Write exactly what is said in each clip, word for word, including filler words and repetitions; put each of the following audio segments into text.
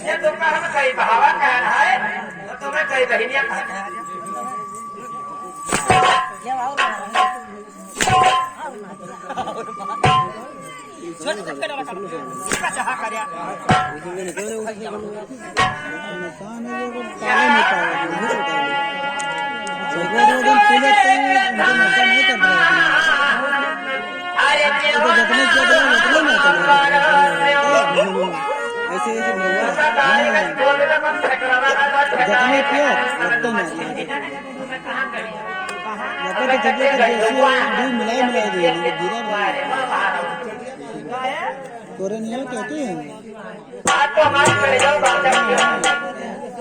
ये तो कहन कई बहावा कहन है, तो तुम्हें कई बहिनिया कहन है। ऐसे, ऐसे भैया, हाँ। जतने पियो, उतने ना। जब तक जब तक जैसे दूध मिलाई, मिलाई दे, गिरा नहीं। तोरे नहीं हो, कहते हैं।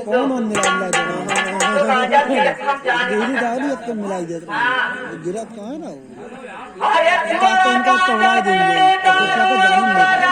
कौन, कौन मिलाई, मिलाई दे? दूध डाली, अब तो मिलाई दे। गिरा कहाँ ना हो? तो इनका तोड़ा देंगे, तो दूसरा को जाने नहीं देंगे।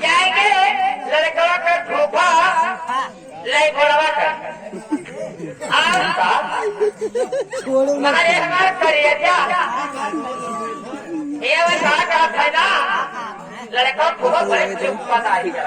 जाएंगे लड़कवा का फूफा, ले गोड़वा का। आ, छोड़ो ना। मगर ये हमार करेजा। ये वो का कहत है ना, लड़का फूफा बड़े कुछ पता है।